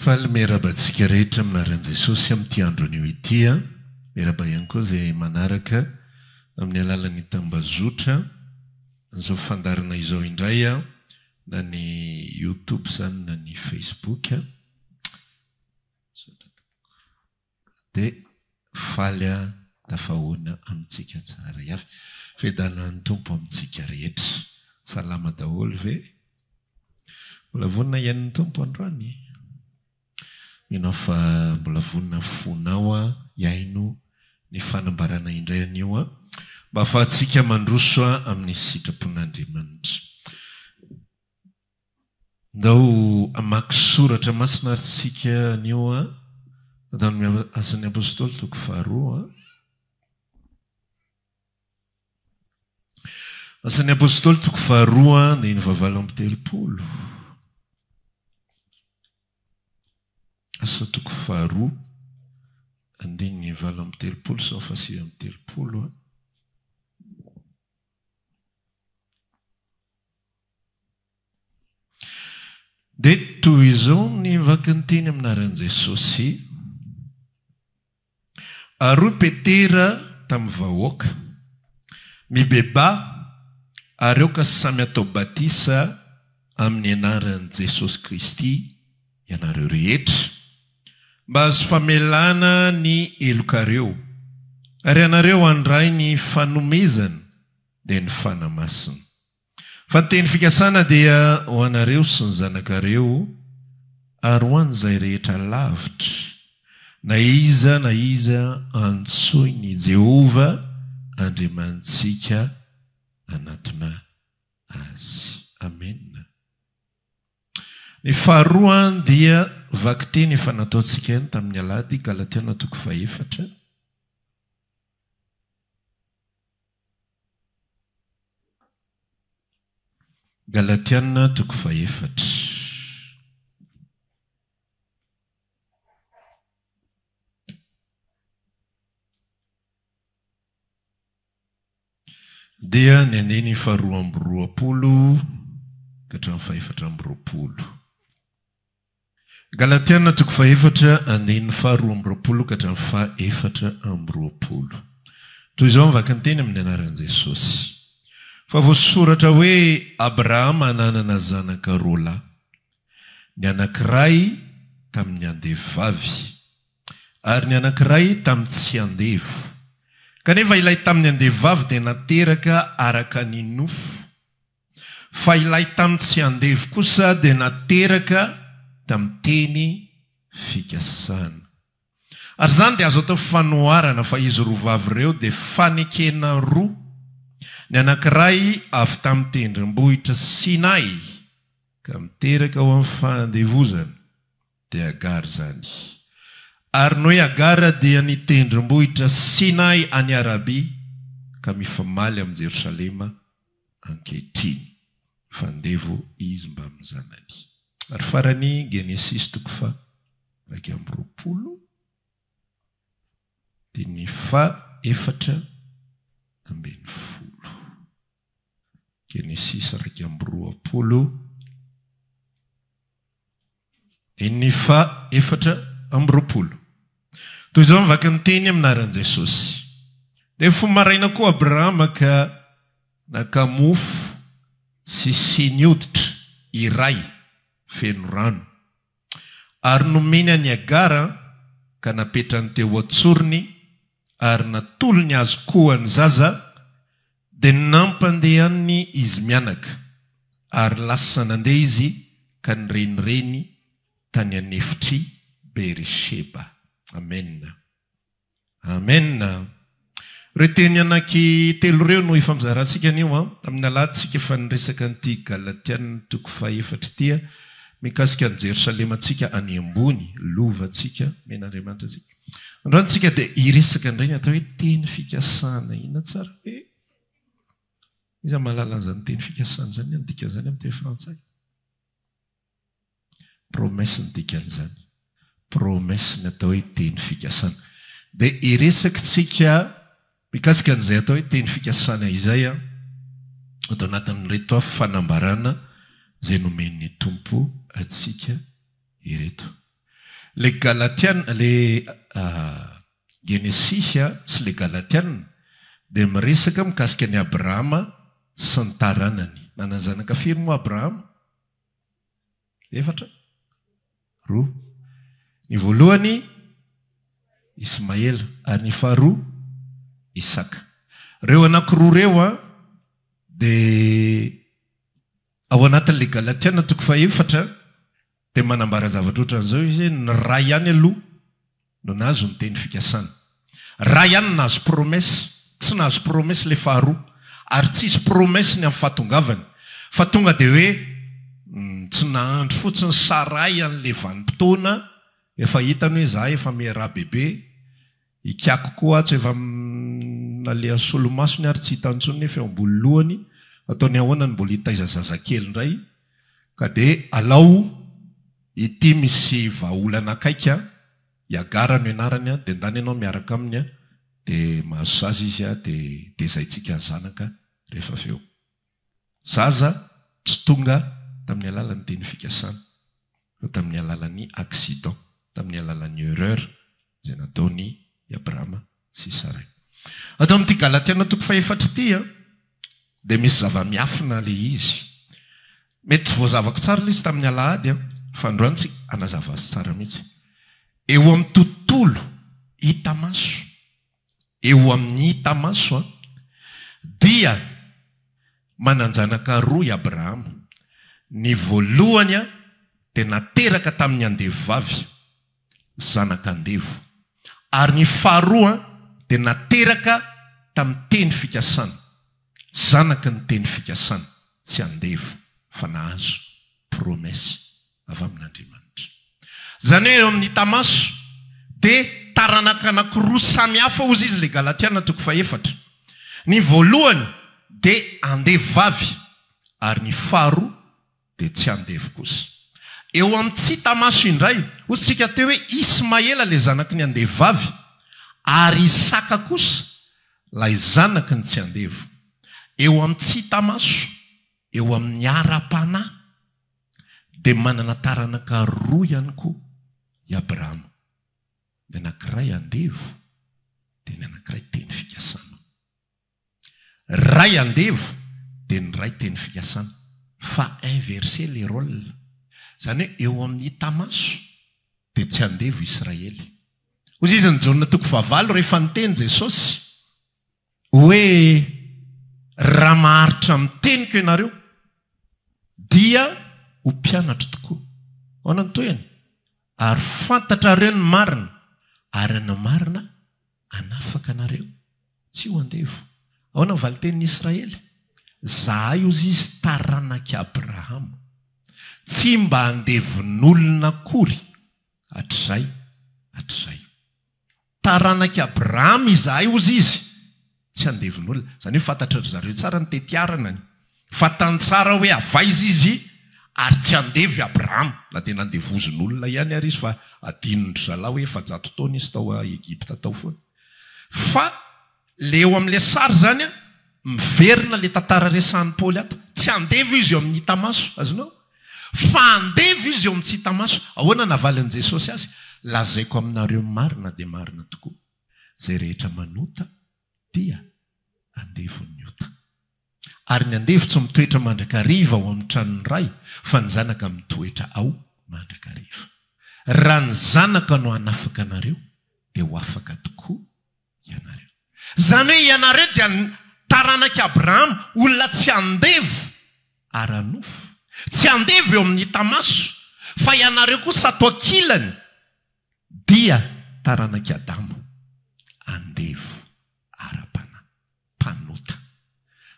Faly miarahaba antsika rehetra amin'ny anaran'i Jesosy amin'ity andro anio ity a. Miarahaba ihany koa izay manaraka amin'ny alalan'ny tambazotra an'izao fandaharana izao indray a, na ny youtube izany na ny facebook a. Misaotra tompoko. Dia faly aho tafahoana amintsika tsirairay avy. Fiadanan'ny Tompo amintsika rehetra. Salama daholo ve? Mbola vonona hihaino ny Tompo androany? Mino aho fa mbola vonona ny fonao hihaino ny fanambarana indray anio mba hahafahantsika mandroso amin'ny sitrapon'Andriamanitra. Ndao hamaky soratra masina ary tsika anio an, Ataon'ny Asan'ny Apostoly toko faharoa an. Asan'ny Apostoly toko faharoa andininy fahavalo amby telopolo. Asa toko faharoa andininy 38 sy ny fahasivy amby telopolo an. Dia toy izao ny vakin-teny amin'ny anaran'i Jesosy, Ary hoy Petera tamin'ny vahoaka, Mibebaha, ary aoka samy hatao batisa amin'ny anaran'i Jesosy Kristy ianareo rehetra, mba hahazo famelana ny helokareo, ary ianareo handray ny fanomezana, dia ny Fanahy Masina. Fa ny teny fikasana dia ho anareo sy ny zanakareo ary ho an'izay rehetra lavitra, na iza na iza antsoin'i Jehovah Andriamanitsika hanatona azy. Amena. Ny faharoa dia vakiteny efa nataontsika ihany tamin'ny alahady, Galatiana toko fahefatra. Galatiana toko fahefatra. Dia ny andininy faharoa amby roapolo ka hatramin'ny fahefatra amby roapolo. Galatiana toko fahefatra andininy faha 22 ka hatramin'ny faha 24. Toy izao ny vakinteny amin'ny anaran'i Jesosy. Fa voasoratra hoe Abrahama nanana zanaka roa lahy, ny anankiray tamin'ny andevovavy, ary ny anankiray tamin'ny tsy andevo. Kanefa ilay tamin'ny andevovavy dia nateraka araka ny nofo, Fa ilay tamin'ny tsy andevo kosa dia nateraka tamin'ny teny fikasana. Ary izany dia azo atao fanoharana fa izy roa vavy ireo dia fanekena roa, ny anankiray avy tamin'ny tendrombohitra Sinay ka miteraka ho amin'ny fahandevozana, dia Agara izany. Ary ny hoe Agara dia ny tendrombohitra Sinay any Arabia ka mifamaly amin'i Jerosalema ankehitriny. Fa andevo izy mbamin'ny zanany. Ary farany, Genesisy toko faha 21, andininy faha 14. Genesisy 21. Andininy faha 24. Toy izao ny vaky ny teny amin'ny anaran'i Jesosy. Dia nifoha maraina koa Abrahama ka naka mofo sy siny hoditra iray feno rano, ary nomeny an'i Hagara ka napetrany teo an-tsorony ary natolony azy koa ny zaza, Dia nampandehaniny izy mianaka, ary lasa nandeha izy ka nirenireny tany an'efitr'i Beri-sheba. Amena. Amena. Ireo teny anaky telo ireo no ifampizarantsika anio an. Tamin'ny alahady tsika efa niresaka an'ity Galatiana toko fahefatra ity an, mikasika an'i Jerosalemantsika any ambony, lovantsika, omen'Andriamanitra antsika. Androany tsika dia hiresaka indray ny atao hoe teny fikasana. Inona tsara hoe? Iza mahalala an'izany teny fikasana izany? Inona ny dikan'izany amin'ny teny frantsay? Promesse ny dikan'izany. Promesse ny atao hoe teny fikasana. Dia hiresaka tsika mikasika an'izay atao hoe teny fikasana izay an, ato anatin'ireto fanambarana izay nomen'ny Tompo antsika ireto. Ilay Galatiana, ilay Genesisy sy ilay Galatiana dia miresaka mikasika an'i Abrahama sy ny taranany. Nanana zanaka firy moa Abrahama? Efatra? Roa. Ny voalohany Ismaela ary ny faharoa Isaka. Ireo anankiroa ireo an dia ao anatin'ilay Galatiana toko fahefatra dia manambara zavatra ohatran'izao izy hoe ny ray ihany aloha no nahazo ny teny fikasana. Ray ihany no nahazo promesse, tsy nahazo promesse ilay faharoa ary tsy hisy promesse ny amin'ny fahatongavany fa tonga dia hoe tsy nahandry fotsiny Saray an'ilay vanim-potoana efa hitany hoe za efa miha-raha bebe, Ikaky koa atsy efa nalehan'ny solomasony ary tsy hitany intsony nefa eo ambony lohany, ataony ahoana no mbola hitaiza zazakely indray ka dia alao ity misy vahaolana akaiky an, i Agara no anarany an, dia ndana ianao miaraka aminy an, dia mahazo zaza izy an, dia tezaintsika ny zanaka rehefa avy eo. Zaza tsy tonga tamin'ny alalan'ny teny fikasana fa tamin'ny alalan'ny accident, tamin'ny alalan'ny erreur izay nataon'i Abrahama sy Saray. Ato amin'ity Galatiana toko fahefatra ity dia misy zava-miafina ilay izy. Mety tsy voazavako tsara ilay izy tamin'ny alahady fa androany tsy hanazava azy tsara mihitsy. Eo amin'ny tontolo hita maso, eo amin'ny hita maso dia manan-janaka roa i Abrahama. Ny voalohany dia nateraka tamin'ny andevovavy, zanak'andevo. Ary ny faharoa dia nateraka tamin'ny teny fikasana, zanaky ny teny fikasana, tsy andevo fa nahazo promesse avy amin'Andriamanitra. Izany hoe eo amin'ny hita maso dia taranaka anankiroa samy hafa hozy izy ilay Galatiana toko fahefatra. Ny voalohany dia andevo vavy ary ny faharoa dia tsy andevo kosa. Eo amin'ny tsy hita maso indray, hozy tsika teo hoe Ismaela ilay zanaky ny andevo vavy ary Isaka kosa ilay zanaky ny tsy andevo. Eo amin'ny tsy hita maso, eo amin'ny ara-panahy dia manana taranaka roa ihany koa i Abrahama, ny anankiray andevo dia ny anankiray teny fikasana. Ray andevo dia ny ray teny fikasana. Fa inverser les roles. Izany hoe eo amin'ny hita maso dia tsy andevo Israely. Hoy izy ny Jaona toko fahavalo rehefa niteny Jesosy hoe raha maharitra amin'ny teniko ianareo dia ho mpianatro tokoa. Ahoana ny tohiny? Ary fantatrareo ny marina, ary ny marina hanafaka anareo tsy ho andevo. Ahoana ny valin-tenin'i Israely? Zahay, hozy izy, taranak'i Abrahama. Tsy mba andevon'olona akory hatrizay hatrizay. Taranak'i Abrahama izahay, hozy izy, tsy andevon'olona. Izany hoe fantatry ry zareo tsara ny tetiaranany. Fantany tsara hoe avy aiza izy ary tsy andevo i Abrahama, na dia nandevozin'olona ihany ary izy fa adinon-dry zalahy hoe 400 taona izy tao Egypta tao foana. Fa le eo amin'ilay sary izany an, miverina ilay tantara resahin'i Paoly ato. Tsy andevo izy eo amin'ny hita maso, azonao? Fa andevo izy eo amin'ny tsy hita maso. Ahoana navalin'i Jesosy azy? Lazaiko aminareo marina dia marina tokoa, izay rehetra manota dia andevon'ny ota. Ary ny andevo tsy mitoetra mandrakariva ao amin'ny tranon'ny ray, fa ny zanaka mitoetra ao mandrakariva. Raha ny Zanaka no hanafaka anareo, dia ho afaka tokoa ianareo. Izany hoe ianareo dia taranak'i Abrahama, olona tsy andevo ara-nofo, tsy andevo eo amin'ny hita maso, fa ianareo kosa ato ankilany dia taranak'i Adama, andevo ara-panahy. mpanota.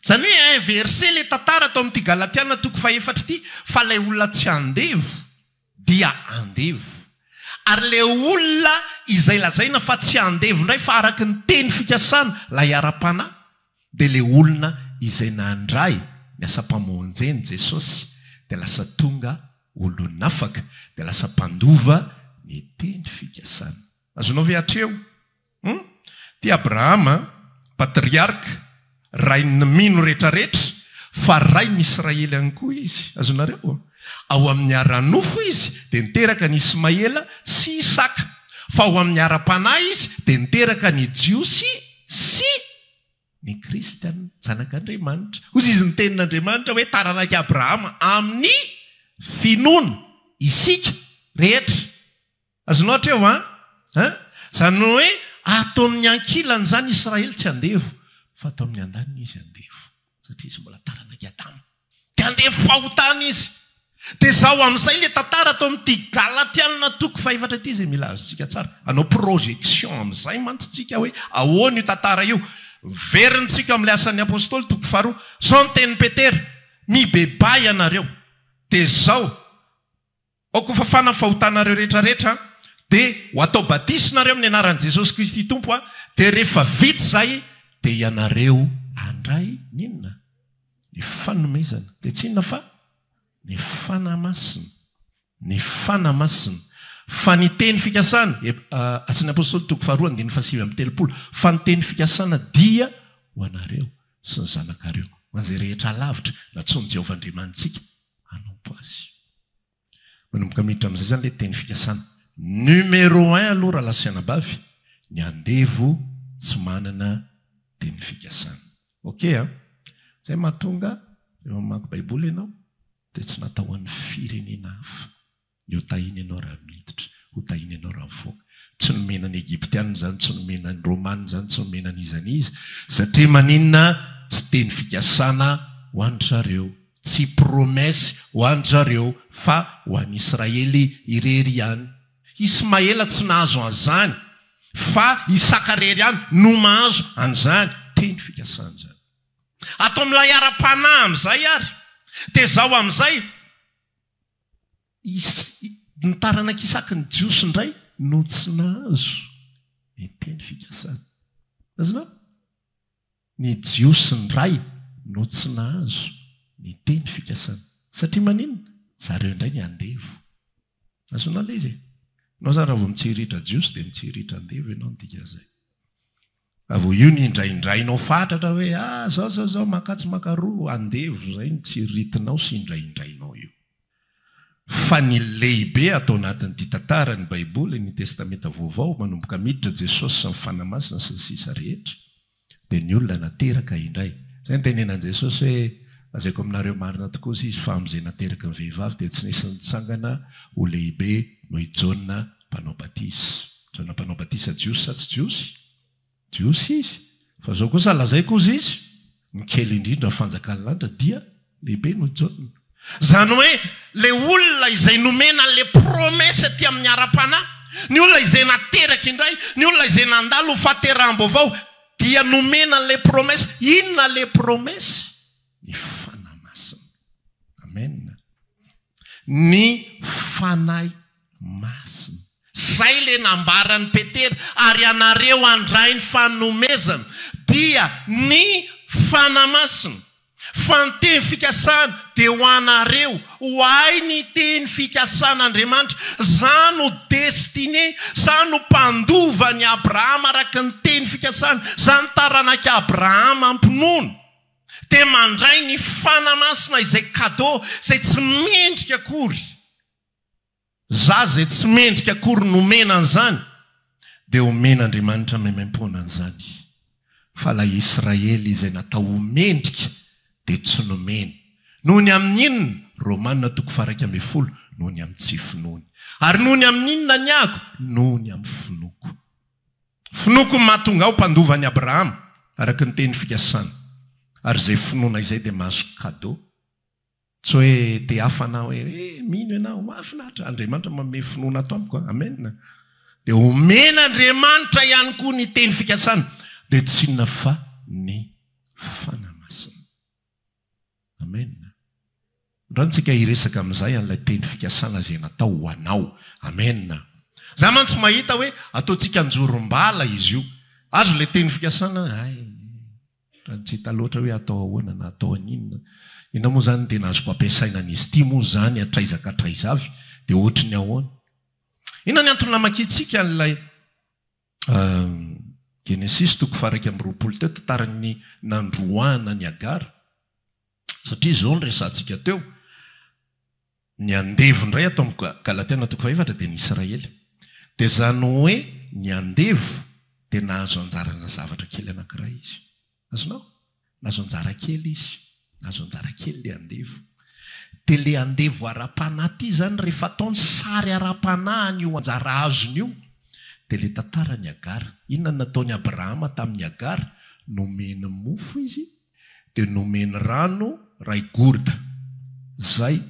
Izany hoe inverser ilay tantara ato amin'ity Galatiana toko fahefatra ity fa ilay olona tsy andevo dia andevo. Ary ilay olona izay lazaina fa tsy andevo indray fa araka ny teny fikasana, ilay ara-panahy, dia ilay olona izay nandray ny asam-pamonjen'i Jesosy dia lasa tonga olon'afaka, dia lasa mpandova ny teny fikasana. Azonao ve hatreo? Hum? Ty Abrahama, patriarka, rain'ny mino retraretra, fa rain'ny Israely ihany koa izy. Azonareo? Ao amin'ny ara-nofo izy dia niteraka an'i Ismaela sy Isaka, fa ao amin'ny ara-panahy izy dia niteraka ny Jiosy sy ny Kristiana, zanak'Andriamanitra. Hoy izy ny tenin'Andriamanitra hoe taranak'i Abrahama amin'ny finoana isika rehetra. Azonao hatreo an? An? Izany hoe ato amin'ny ankilany izany Israely tsy andevo, fa ato amin'ny andaniny izy andevo, satria izy mbola taranak'i Adama. Dia andevom-pahotana izy. Dia izao amin'izay ilay tantara ato amin'ity Galatiana toko fahefatra ity izay mila azontsika tsara. Hanao projection amin'izay mantsy tsika hoe ahoana io tantara io. Verintsika ao amin'ilay Asan'ny Apostoly toko faharoa. Izao ny tenin'i Petera, Mibebaha ianareo. Dia izao. Aoka ho fafana ny fahotanareo rehetra rehetra, dia ho atao batisa nareo amin'ny anaran'i Jesosy Kristy Tompo a, dia rehefa vita izay dia ianareo handray ny inona? Ny fanomezana, dia tsy inona fa ny Fanahy Masina, ny Fanahy Masina. Fa ny teny fikasana, Asan'ny Apostoly toko faharoa andininy fahasivy amby telopolo, fa ny teny fikasana dia ho anareo sy ny zanakareo, ho an'izay rehetra lavitra nantsoin'i Jehovah Andriamanitsika hanompo azy. Manomboka miditra amin'izay izany ilay teny fikasana. Numéro un aloha rahalahy sy anabavy, ny andevo tsy manana teny fikasana. Ok an! Izay mahatonga rehefa mamaky baiboly ianao dia tsy natao ho an'ny firenena hafa. Ny ho tahiana ianao raha miditra, ho tahiana ianao raha mivoaka. Tsy nomena ny Egyptiana izany, tsy nomena ny Romana izany, tsy nomena an'iza n'iza. Satria maninona? Tsy teny fikasana ho an-dry zareo, tsy promesse ho an-dry zareo fa ho an'i Israely irery ihany. Ismaela tsy nahazo an'izany fa Isaka irery ihany no mahazo an'izany teny fikasana izany. Ato amin'ilay ara-panahy amin'izay ary dia izao amin'izay, Ny taranak'i Isaky ny Jiosy indray no tsy nahazo ny teny fikasana. Azonao? Ny Jiosy indray no tsy nahazo ny teny fikasana. Satria maninona? Zareo indray ny andevo. Azonao ilay izy e? Ianao izany raha vao mitsiriritra Jiosy dia mitsiriritra andevo ianao ny dikan'izay. Raha vao io ny indraindrainao fatratra hoe ah zao zao zao makatsy makaroa, andevo izay ny tsiriritinao sy indraindrainao io. Fa ny lehibe ato anatin'ity tantara ny baiboly, ny testamenta vaovao, manomboka miditra Jesosy sy ny Fanahy Masina sy ny sisa rehetra, dia ny olona nateraka indray. Izay no tenenan'i Jesosy hoe, Lazaiko aminareo marina tokoa hozy izy fa amin'izay nateraky ny vehivavy dia tsy nisy nitsangana ho lehibe noho i Jaona mpanao batisa. Jaona mpanao batisa Jiosy sa tsy Jiosy? Jiosy izy. Fa izao kosa lazaiko hozy izy, ny kely indrindra amin'ny fanjakan'ny lanitra dia lehibe noho i Jaona. Izany hoe ilay olona izay nomena an'ilay promesse aty amin'ny ara-panahy, ny olona izay nateraka indray, ny olona izay nandalo ho fahateraham-baovao dia nomena an'ilay promesse. Inona ilay promesse? Ny Fanahy Masina. Amen. Ny Fanahy Masina. Izay ilay nambaran'i Petera, ary ianareo handray ny fanomezana, dia ny Fanahy Masina. Fa ny teny fikasana dia ho anareo, ho ahy ny teny fikasan'Andriamanitra. Za no destiné, za no mpandova an'i Abrahama araka ny teny fikasana, za no taranak'i Abrahama am-pinoana. Dia mandray ny Fanahy Masina izay cadeau izay tsy mendrika akory. Za izay tsy mendrika akory nomena an'izany dia omen'Andriamanitra maimaimpoana an'izany. Fa ilay Israely izay natao ho mendrika dia tsy nomeny. Noho ny amin'ny inona? Romana toko faha-11, noho ny amin'ny tsy finoany. Ary noho ny amin'ny inona ny ahako? Noho ny amin'ny finoako. Finoako no mahatonga ahy ho mpandova an'i Abrahama, araka ny teny fikasana. Ary izay finoana izay dia mahazo cadeau. Tsy hoe te hafana hoe eh mino ianao, mahafinaritra, Andriamanitra manome finoana ato amiko an, amen. Dia omen'Andriamanitra ihany koa ny teny fikasana, dia tsy inona fa ny Fanahy Masina. Amen. Androany tsika hiresaka amin'izay an'ilay teny fikasana izay natao ho anao. Amen. Za mantsy mahita hoe ataontsika anjorom-bala izy io. Azo ilay teny fikasana, hay. Raha tsy hita loatra hoe atao ahoana na atao aninona. Inona moa izany no tena azoko ampiasaina an'izy ity moa izany hatraiza ka hatraiza avy dia ohatry ny ahoana? Inona ny antony namakiantsika an'ilay Genesisy toko faha-21 teo, tantaran'ny nandroahana an'i Hagara? Satria izao no resahantsika teo. Ny andevo indray ato amin'ny Galatiana toko fahefatra dia ny Israely. Dia izany hoe ny andevo dia nahazo anjarana zavatra kely anankiray izy. Azonao? Nahazo anjara kely izy. Nahazo anjara kely ilay andevo. Dia ilay andevo ara-panahy ity izany rehefa atao ny sary ara-panahy an'io anjara azony io dia ilay tantaran'i Hagara. Inona no nataon'i Abrahama tamin'i Hagara? Nomeny mofo izy dia nomeny rano ray gourde. Izay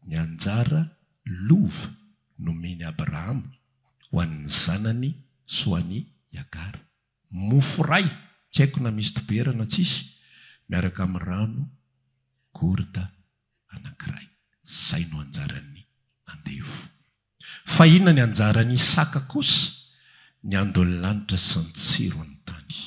ny anjara lova nomen'i Abrahama ho an'ny zanany sy ho an'i Hagara. Mofo iray, tsy haiko na misy dibera na tsisy, miaraka amin'ny rano gourde anankiray. Izay no anjaran'ny andevo. Fa inona ny anjaran'i Isaka kosa? Ny andon'ny lanitra sy ny tsiron'ny tany.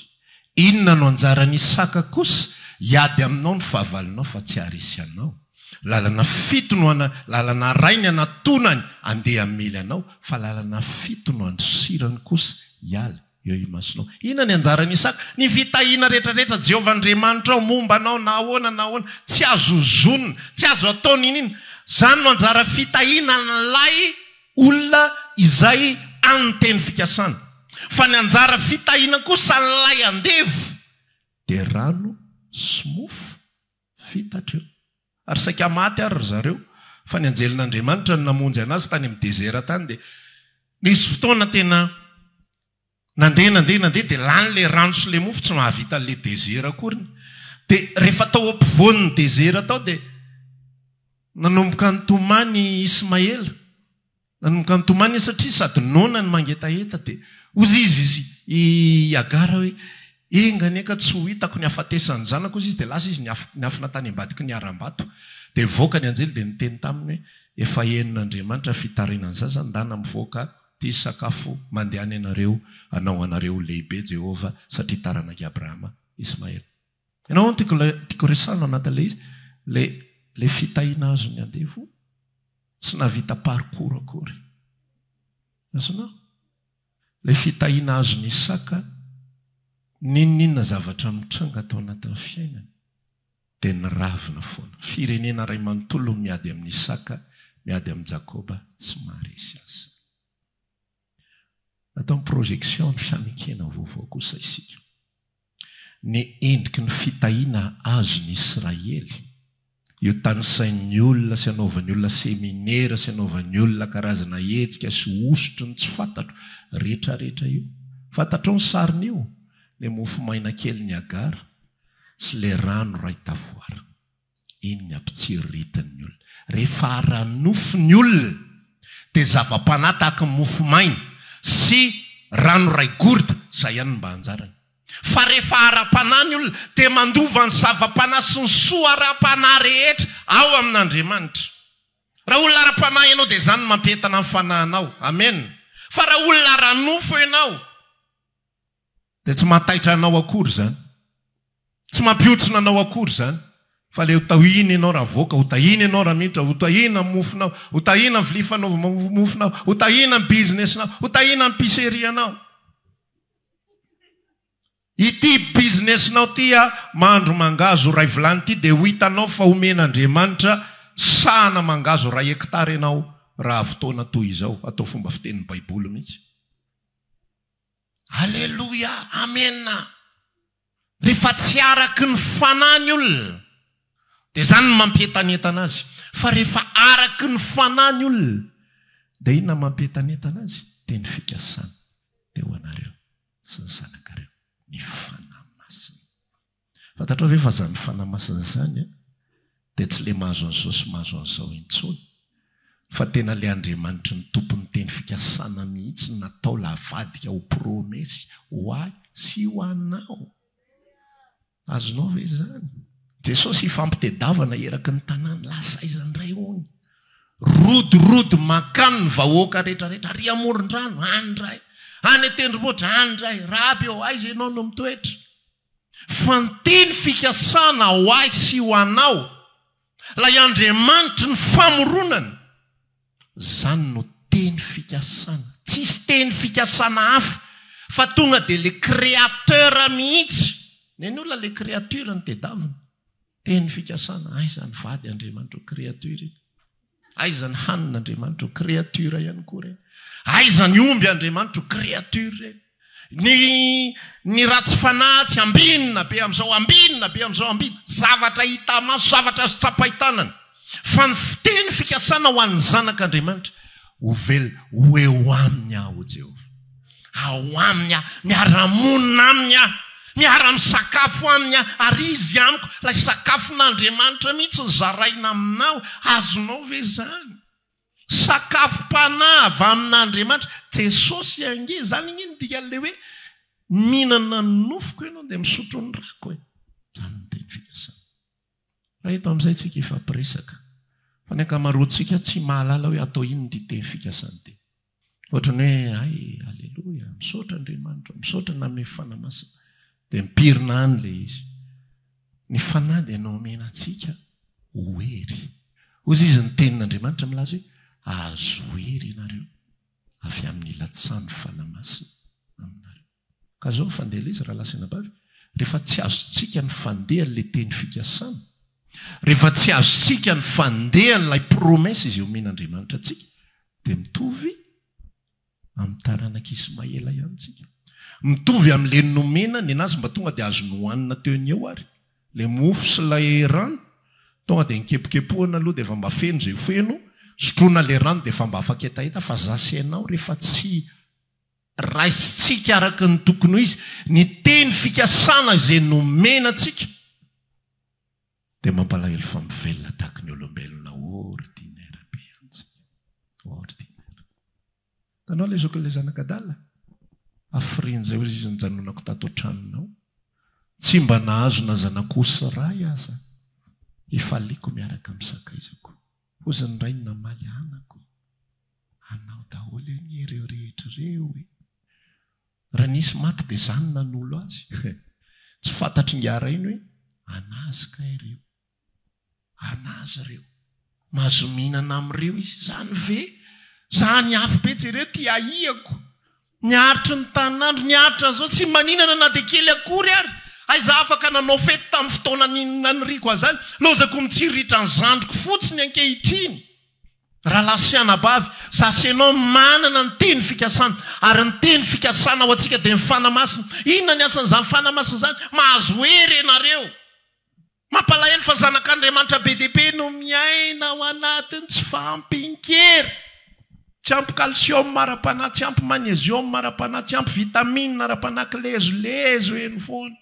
Inona no anjaran'i Isaka kosa? Hiady aminao ny fahavalonao fa tsy haharesy anao. Lalana fito no ana, lalana iray ny anatonany andeha hamely anao, fa lalana fito no andosirany kosa hiala eo imasonao. Inona ny anjaran'i Isaka? Ny fitahiana rehetrarehetra Jehovah Andriamanitrao momba anao na ahoana na ahoana, tsy azo ozonina, tsy azo atao n'inon'inona. Izany no anjara fitahiana an'ilay olona izay an'ny teny fikasana. Fa ny anjara fitahiana kosa an'ilay andevo dia rano sy mofo vita hatreo. Ary saika maty ary ry zareo, fa ny anjelin'Andriamanitra no namonjy anazy tany amin'ny dezera tany, dia nisy fotoana tena nandeha nandeha nandeha dia lany ilay rano sy ilay mofo, tsy mahavita an'ilay dezera akoriny. Dia rehefa tao ampovoan'ny dezera tao dia nanomboka nitomany i Ismaela. Nanomboka nitomany izy satria sady noana no mangetaheta dia hozy izy izy i Hagara hoe, Enga anie ka tsy ho hitako ny hafatesan'ny zanako hozy izy dia lasa izy niafina tany ambadiky ny harambato. Dia nivoaka ny anjely dia niteny taminy hoe, Efa henon'Andriamanitra ny fitarainan'ny zaza, ndana mivoaka ity sakafo mandehana ianareo hanao anareo ho lehibe Jehovah satria taranak'i Abrahama Ismaela. Ianao no tiako tiako resahina ao anatin'ilay izy, ilay ilay fitahiana azon'ny andevo tsy nahavita parcours akory. Azonao? Ilay fitahiana azon'i Isaka, n'inon'inona zavatra mitranga tao anatin'ny fiainany, dia niravina foana. Firenena iray manontolo no miady amin'i Isaka, miady amin'i Jakoba, tsy maharesy azy izany. Natao ny projection ny fanekena vaovao kosa isika. Ny endriky ny fitahiana azon'i Israely, io tanisain'ny olona sy anaovan'ny olona seminera sy anaovan'ny olona karazana hetsika sy hosotry ny tsy fantatro rehetrarehetra io. Fantatrao ny sarin'io? Ilay mofo maina kelin'i Hagara sy ilay rano iray tavoara. Iny ny ampitsiriritin'ny olona. Rehefa ara-nofo ny olona dia zava-panahy tahaky ny mofo maina sy rano iray gourde, izay ihany no mba anjarany. Fa rehefa ara-panahy ny olona dia mandova ny zava-panahy sy ny soa ara-panahy rehetra ao amin'Andriamanitra. Raha olona ara-panahy ianao dia izany no mampientana ny fanahinao. Amena. Fa raha olona ara-nofo ianao Dia tsy mahataitra anao akory izany. Tsy mampihontsina anao akory izany. Fa ilay ho tahiana ianao raha avoaka, ho tahiana ianao raha miditra, ho tahiana ny mofonao, ho tahiana ny vilia fanaova-mofonao, ho tahiana ny business-nao, ho tahiana ny pizzeria-nao. Ity business-nao ity a, mahandro mangahazo iray vilany ity dia ho hitanao fa homen'Andriamanitra sahana mangahazo iray hectare ianao raha fotoana toy izao. Atao fomba fitenin'ny Baiboly mihitsy. Aleloia amena rehefa tsy araky ny fanahy ny olona dia izany no mampientanentana azy fa rehefa araky ny fanahy ny olona dia inona mampientanentana azy dia ny fikasana dia ho anareo sy ny zanakareo ny fanahy masina Fantatrao ve fa izany Fanahy Masina izany dia tsy ilay mahazo an'izao sy mahazo an'izao intsony, fa tena ilay Andriamanitry ny Tompon'ny teny fikasana mihitsy natao lavadika ho promesy ho ahy sy ho anao. Azonao ve izany? Jesosy hifampitedavana eraky ny tanàna, lasa aiza indray hono? Rodorodo mankany ny vahoaka rehetrarehetra, ary amoron-drano, any indray, any an-tendrombohitra, any indray, Raby ô, aiza ianao no mitoetra? Fa ny teny fikasana ho ahy sy ho anao, ilay Andriamanitry ny famoronana, izany no teny fikasana. Tsisy teny fikasana hafa fa tonga dia le créateur mihitsy. Ny an'ny olona le créature no tedavina. Teny fikasana, aiza ny vady Andriamanitra io créature io. Aiza ny hanina Andriamanitra o, créature ihany koa ireny. Aiza ny omby Andriamanitra o, créature ireny. Ny ny ratsy fanahy tsy ambinina be amin'izao, ambinina be amin'izao, ambinina. Zavatra hita maso, zavatra azo tsapain-tanana. Fa ny fiteny fikasana ho an'ny zanak'Andriamanitra, ho velona, ho eo aminy aho, hoy Jehovah. Ao aminy aho, miara-monina aminy aho, miara-misakafo aminy aho, ary izy amiko. Ilay sakafon'Andriamanitra mihitsy no zaraina aminao. Azonao ve izany? Sakafom-panahy avy amin'Andriamanitra. Jesosy ange, izany ange no dikan'ilay hoe mihinana ny nofoko ianao dia misotro ny rako e. Izany no teny fikasana. Fa eto amin'izay tsika hifampiresaka. Fa ny ankamaroantsika tsy mahalala hoe atao inona ity teny fikasana ity. Ohatran'ny hoe hay, aleloia, misaotra Andriamanitra, misaotra nanome Fanahy Masina. Dia mipirina any ilay izy. Ny Fanahy dia nomena antsika ho hery. Hoy izy ny tenin'Andriamanitra milaza hoe hahazo hery ianareo avy amin'ny ilatsahan'ny Fanahy Masina aminareo. Ka izao ny fandeha ilay izy rahalahy sy anabavy, rehefa tsy azontsika ny fandehan'ilay teny fikasana, rehefa tsy azontsika ny fandehan'ilay promesse izay omen'Andriamanitra antsika, dia mitovy amin'ny taranak'i Ismaela ihany tsika. Mitovy amin'ilay nomena, nenazy mba tonga dia azo nohanina teo ny eo ary. Ilay mofo sy ilay rano, tonga dia nikepokepohana aloha dia efa mba feno izay feno, sotroina ilay rano dia efa mba afa-ketaheta, fa za sy ianao rehefa tsy raisintsika araka ny tokony ho izy ny teny fikasana izay nomena antsika, Dia mampalahelo fa mivelona tahaky ny olombelona ordinaire be ihany tsika. Ordinaire. Hitanao ilay zokin'ilay zanak'adala? Hafirian'izay hozy izy nijanonako tato an-tranonao. Tsy mba nahazo na zanak'osy iray aza hifaliako miaraka amin'ny sakaizako. Hozy ny rainy namaly, Anako, anao daholo anie ireo rehetra ireo e! Raha nisy maty dia za no nanolo azy. Tsy fantatr'ingahy rainy hoe an'azy kay ireo. An'azy ireo. Mahazo mihinana amin'ireo izy. Izany ve? Izany afo be jereo ty ahiako. Niaritry ny tanin'andro, niaritra an'izao, tsy maninana na dia kely akory ary. Aiza afaka nanao fety tamin'ny fotoana naniriako an'izany. Lozako mitsiriritra ny zandriko fotsiny ankehitriny. Rahalahy sy anabavy, za sy ianao manana ny teny fikasana, ary ny teny fikasana ho antsika dia ny Fanahy Masina. Inona ny asan'izany Fanahy Masina izany? Mahazo hery ianareo. Mampalahelo fa zanak'Andriamanitra be dia be no miaina ao anatin'ny tsy fahampian-kery. Tsy ampy calcium ara-panahy, tsy ampy magnésium ara-panahy, tsy ampy vitamine ara-panahy, kilezolezo eny foana.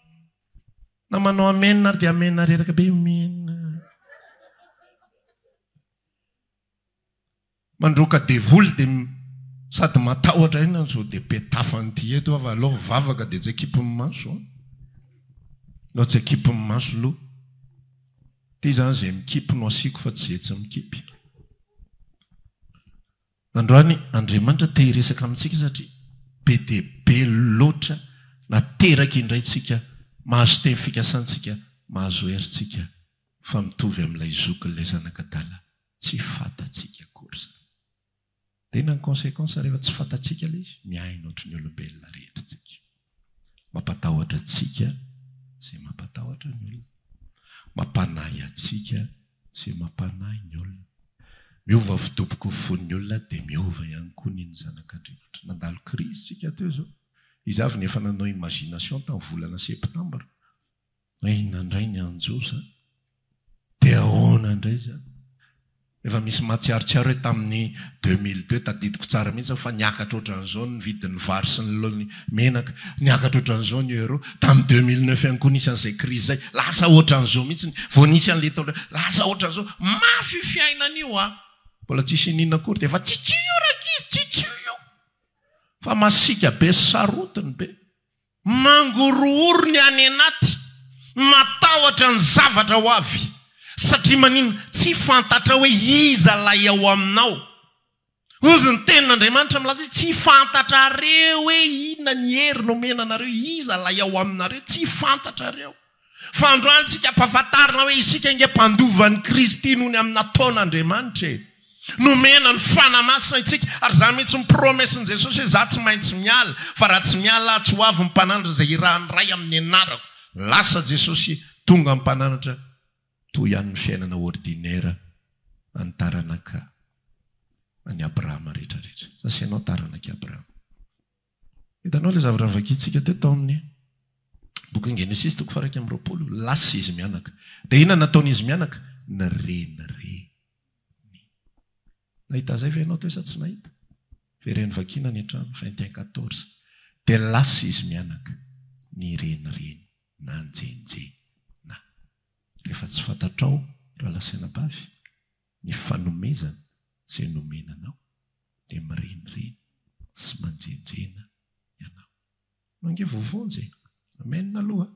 Na manao amen ary dia amen reraka be, amen. Mandroaka devoly dia sady matahotra inona no sao dia petafan'ity eto aho fa aleo mivavaka dia tsy akipin'ny maso an. Aleo tsy akipin'ny maso loha. Ity izany izay mikipy no asiako fa tsy izay tsy mikipy. Androany Andriamanitra te hiresaka amintsika satria be dia be loatra nateraka indray tsika, mahazo teny fikasantsika, mahazo hery tsika. Fa mitovy amin'ilay zokin'ilay zanak'adala tsy fantatsika akory izany. Dia inona ny consequence rehefa tsy fantatsika ilay izy? Miaina ohatry ny olombelona rehetra tsika. Mampatahotra antsika izay mampatahotra ny olona. Mampanahy antsika izay mampanahy ny olona. Miova fidoboky ny fon'ny olona dia miova ihany koa ny ny zanak'Andriamanitra. Nandalo crise tsika teo izao. Iza avy no efa nanao imagination tamin'ny volana septembre? Inona indray ny hanjo zany? Dia ahoana indray izany? Efa misy mahatsiarotsiaro hoe tamin'ny 2002, tadidiko tsara mihitsy fa niakatra ohatran'izao ny vidin'ny vary sy ny menaka, niakatra ohatran'izao ny euro. Tamin'ny 2009 ihany koa nisy an'izay crise izay, lasa ohatran'izao mihitsy, vao nisy an'ilay taona, lasa ohatran'izao. Mafy io fiainana io an! Mbola tsisy iniana akory dia efa tsitsio io rankizy, tsitsio io! Fa masiaka be sy sarotiny be. Mangorohoro ny any anaty, matahotra ny zavatra ho avy. Satria maninona? Tsy fantatrao hoe iza ilay ao aminao. Hozy ny tenin'Andriamanitra milaza hoe tsy fantatrareo hoe inona ny hery nomena anareo, iza ilay ao aminareo, tsy fantatrareo. Fa androany tsika ampahafantarina hoe isika ange mpandova an'i Kristy noho ny amin'ny nataon'Andriamanitra e. Nomena ny Fanahy Masina isika, ary izany mihitsy ny promesse-n'i Jesosy hoe za tsy maintsy miala, fa raha tsy miala aho tsy ho avy ny mpananatra izay irahan'ny Ray amin'ny anarako. Lasa Jesosy, tonga ny mpananatra, toy ihany ny fiainana ordinaire an'ny taranaka. An'i Abrahama rehetra rehetra. Za sy ianao taranak'i Abrahama. Hitanao ilay zavatra novakintsika teo tao amin'ny bokin'ny Genesisy toko faha 21? Lasa izy mianaka. Dia inona nataon'izy mianaka? Nirenireny. Nahita an'izay ve ianao teo sa tsy nahita? Vereno vakiana any an-trano, 21 14. Dia lasa izy mianaka, nirenireny, nanjenjena. Rehefa tsy fantatrao, rahalahy sy anabavy, ny fanomezana izay nomena anao, dia mirenireny sy manjenjena ianao. Anao ange voavonjy e! Amen aloha a!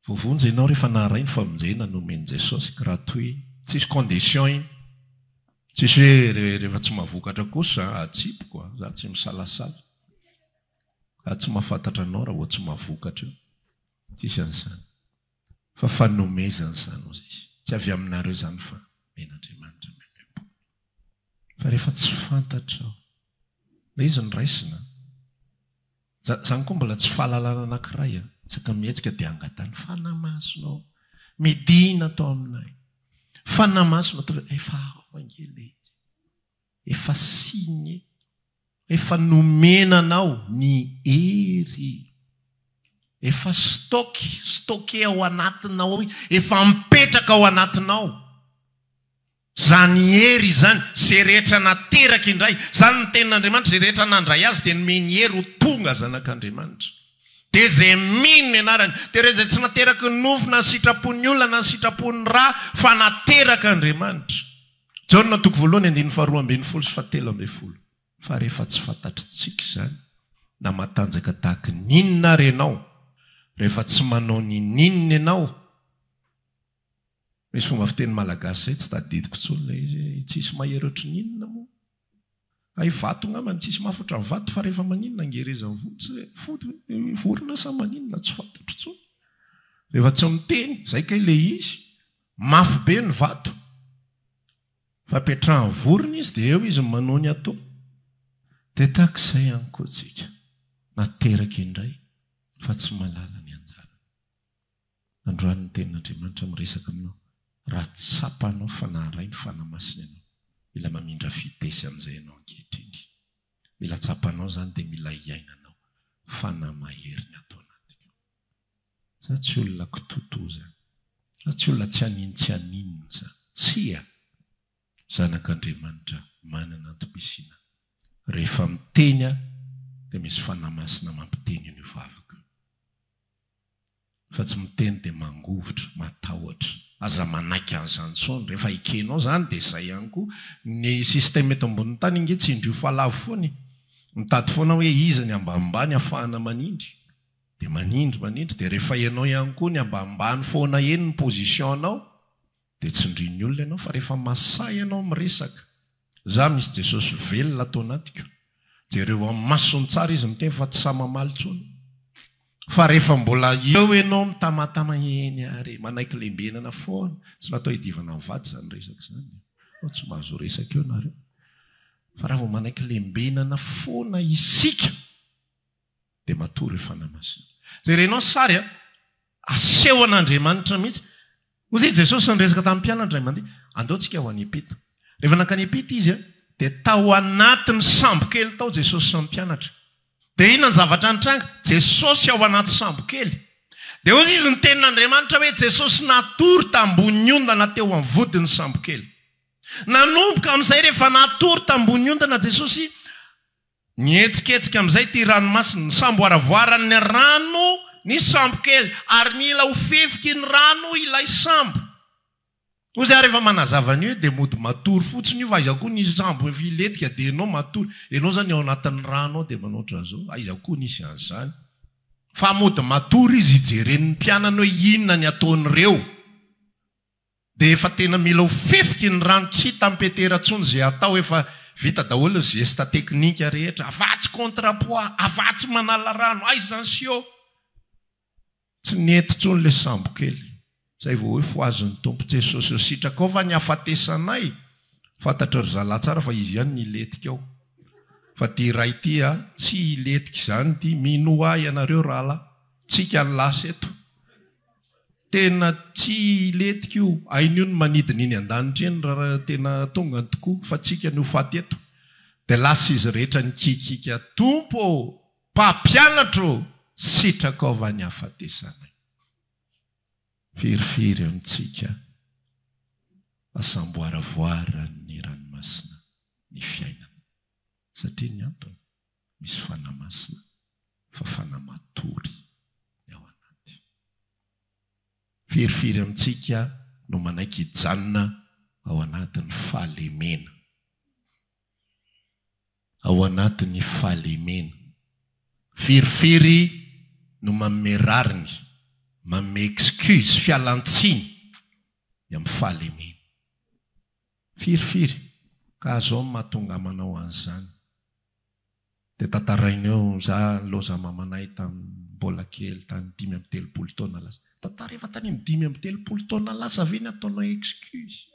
Voavonjy ianao rehefa naharay ny famonjena nomen'i Jesosy, gratuit, tsisy condition iny. Tsisy hoe rehefa tsy mahavokatra kosa atsipiko a, za tsy misalasala. Za tsy mahafantatra anao raha vao tsy mahavokatra eo. Tsisy an'izany. Fa fanomezana izany hozy izy. Tsy avy aminareo izany fa omen'Andriamanitra maimaimpoana. Fa rehefa tsy fantatrao. Ilay izy no raisina. Izany koa mbola tsy fahalalana anankiray an. Isaka mihetsika dia angatahiny, Fanahy Masina ô, midina ato aminay. Fanahy Masina ô, efa ao ange ilay izy. Efa signé. Efa nomena anao ny hery. Efa stock, stocké ao anatinao ao, efa mipetraka ao anatinao. Izany hery izany, izay rehetra nateraka indray, izany ny tenin'Andriamanitra, izay rehetra nandray azy dia nomeny hery ho tonga zanak'Andriamanitra. Dia izay mino ny anarany, dia ireo izay tsy nateraky ny nofo na ny sitrapon'ny olona na ny sitrapon'ny ra, fa naterak'Andriamanitra. Jaona toko voalohany andininy faharoa ambin'ny folo sy fahatelo ambin'ny folo. Fa rehefa tsy fantatritsika izany, na matanjaka tahaky ny inona ary ianao, rehefa tsy manao n'ininona ianao, misy fomba fiteny malagasy izay tsy tadidiko intsony ilay izy hoe tsisy mahery ohatry ny inona moa? Hay vato angamba ny tsisy mafy ohatran'ny vato fa rehefa maninona angerezan'ny vody vody vorona sa maninona tsy fantatro intsony. Rehefa tsy miteny, izay kay ilay izy. Mafy be ny vato. Fa apetrahan'ny vorona izy dia eo izy manao ny atao. Dia tahaka izay ihany koa tsika. Nateraka indray fa tsy mahalala ny anjarany. Androany ny tenin'Andriamanitra miresaka aminao. Raha tsapanao fa naharay ny Fanahy Masina ianao, mila mamindra vitesse amin'izay ianao ankehitriny. Mila tsapanao izany dia mila iainanao Fanahy mahery ny ato anatiko. Za tsy olona kitotoa zany. Za tsy olona tsy hanin tsy haninona zany. Tsia! Zanak'Andriamanitra manana antom-pisiana. Rehefa miteny aho dia misy Fanahy Masina mampiteny an'io vavako io. Fa tsy miteny dia mangovitra, matahotra. Aza manaiky an'izany intsony. Rehefa ekenao izany dia izay ihany koa. Ny système eto ambonin'ny tany ange tsindrio fa lavo foana e. Mitady foana hoe iza ny ambanimbany ahafahana manindry. Dia manindry manindry dia rehefa ianao ihany koa ny ambanimbany foana eny ny position-nao dia tsindrin'ny olona ianao fa rehefa masahy ianao miresaka za misy Jesosy velona ato anatiko jereo amin'ny masony tsara izy miteny fa tsy sahy mamaly intsony fa rehefa mbola eo ianao mitamatama eny ary manaiky lembenana foana tsy natao hidivana ny vady izany resaka izany fa tsy mahazo resaka eo nareo fa raha vao manaiky lembenana foana isika dia matory io Fanahy Masina. Jerenao ny sary a! Asehon'Andriamanitra mihitsy. Hoy izy Jesosy niresaka tamin'ny mpianany indray mandeha, andao tsika ho any Epita. Rehefa nankany Epita izy a, dia tao anatin'ny sambo kely tao Jesosy sy ny mpianatra. Dia inona ny zavatra nitranga? Jesosy ao anaty sambo kely. Dia hoy izy ny tenin'Andriamanitra hoe Jesosy natory tambonin'ny ondana teo amin'ny vodin'ny sambo kely. Nanomboka amin'izay rehefa natory tambonin'ny ondana Jesosy, Nihetsiketsika amin'izay ity ranomasina, nisamboaravoaran'ny rano ny sambo kely, ary nila ho fefiky ny rano ilay sambo. Hoy izaho rehefa manazava an'io hoe dia mody matory fotsiny io fa aiza koa nisy sambo efa hilentika dia ianao matory, ianao izany ao anatin'ny rano ao dia manao ohatran'izao, aiza koa nisy an'izany. Fa mody matory izy hijeren'ny mpianany hoe inona ny ataon'ireo. Dia efa tena mila ho fefiky ny rano tsy hitan'i Petera tsony ze atao efa vita daholo ny zesta teknika rehetra afatsy contre poids afatsy manala rano aiza ny sio tsy nety tsony le sambo kely zay vao hoe fohazin'ny Tompo Jesosy eo sitrakao va ny hafatesanay fantatry ry zalahy tsara fa izy ihany ny hilentika ao fa ty iray ty a tsy hilentika izany ty minoa ahy ianareo rahalahy tsika ny lasa eto. Tena tsy hilentika io, hain'io ny manidina eny an-danitra eny raha tena tongany tokoa fa tsika no ho faty eto. Dia lasa izy rehetra nikiakiaka, Tompo ô! Mpampianatra ô! Sitrakao va ny hahafatesanay? Firifiry amintsika asamboaravoaran'ny ranomasina ny fiainana. Satria ny antony, misy fanahy masina fa fanahy matory ny ao anaty. Firifiry amintsika no manaiky hijanona ao anatin'ny fahalemena. Ao anatin'ny fahalemena. Firifiry no manome rariny, manome excuse, fialan-tsiny ny amin'ny fahalemena. Firifiry ka azao ny mahatonga manao an'izany. Dia tantaraina eo, za nilaoza mamanay tamin'ny mbola kely tany 35 taona lasa. Tantara efa tany amin'ny 35 taona lasa ve ny ataonao excuse?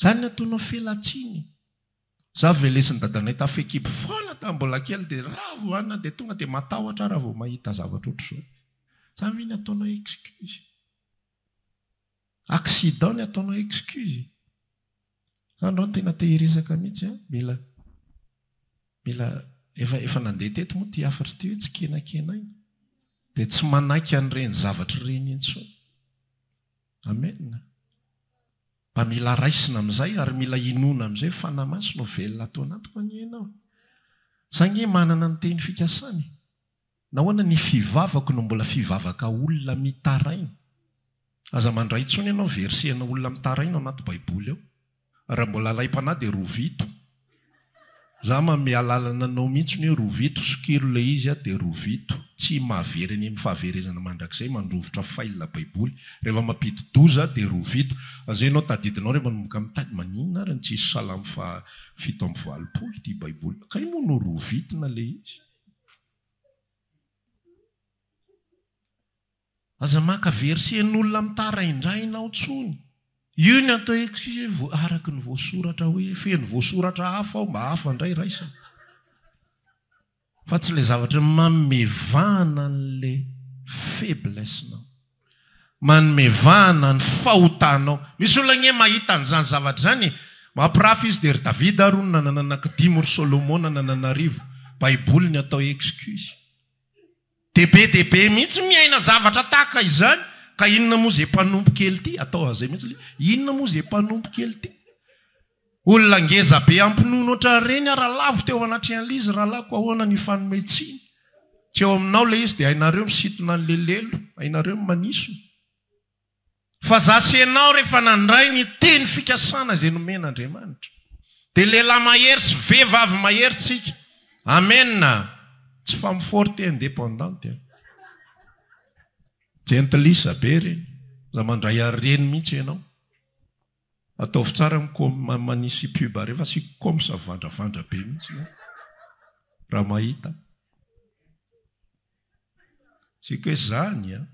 Zany ny ataonao fialantsiny? Za velesin'i dadanay tafekibo foana tamin'ny mbola kely dia raha vao anona dia tonga dia matahotra aho raha vao mahita zavatra ohatr'izao. Zany ve ny ataonao excuse? Accident ny ataonao excuse. Za androany tena te hiresaka mihitsy an, mila mila efa efa nandeha teto moa ity hafatra ity hoe tsy kenakenaina. Dia tsy manaiky an'ireny zavatra ireny intsony. Amen. Mba mila raisina amin'izay ary mila inoana amin'izay fa Fanahy Masina ho velona ato anatiko anie ianao. Za ange manana ny teny fikasana e. Nahoana ny fivavako no mbola fivavaka olona mitaraina? Aza mandray intsony ianao verset ana olona mitaraina ao anaty baiboly ao. Raha mbola alaim-panahy dia rovito. Za manome alalana anao mihitsy hoe rovito, sokiro ilay izy dia rovito. Tsy mahavery any amin'ny fahaverezana mandrakizay mandrovitra file baiboly. Rehefa mampidi-doza dia rovito. An'izay ianao tadidinao rehefa manomboka mitady maninona ary no tsisy salamo faha 87 ity baiboly. Kay moa norovitina ilay izy. Aza maka verset-n'olona mitaraindraina ao tsony. Io ny atao hoe hoe araka ny voasoratra hoe feno voasoratra hafa ao mba hafa indray raisina. Fa tsy ilay zavatra manome vahana an'ilay faiblesse-nao. Manome vahana ny fahotanao. Misy olona anie mahita an'izany zavatra izany e! Mampirafy izy dia ry Davida ary hono nanana anankidimy ry Solomona nanana arivo. Baiboly ny atao excuse. Dia be dia be mihitsy miaina zavatra tahaka izany. Ka inona moa izay mpanompo kely ity? Atao an'izay mihitsy ilay inona moa izay mpanompo kely ity? Olona ngeza be ampinono ohatran'ireny ary lavo teo anatrehan'ilay izy rahalahiko ahoana ny hifanome tsiny? Tsy eo aminao ilay izy dia hainareo misintona an'ilay lelo, hainareo ny manisona. Fa za sy ianao rehefa nandray ny teny fikasana izay nomen'Andriamanitra dia lehilahy mahery sy vehivavy mahery tsika. Amen! Tsy femme forte et indépendante an. Jentilisa be ireny. Aza mandray an'ireny mihitsy ianao. Ataovy tsara ny com manisy pub reo fa asiako coms vandravandra be mihitsy io raha mahita. Asiako hoe zany an.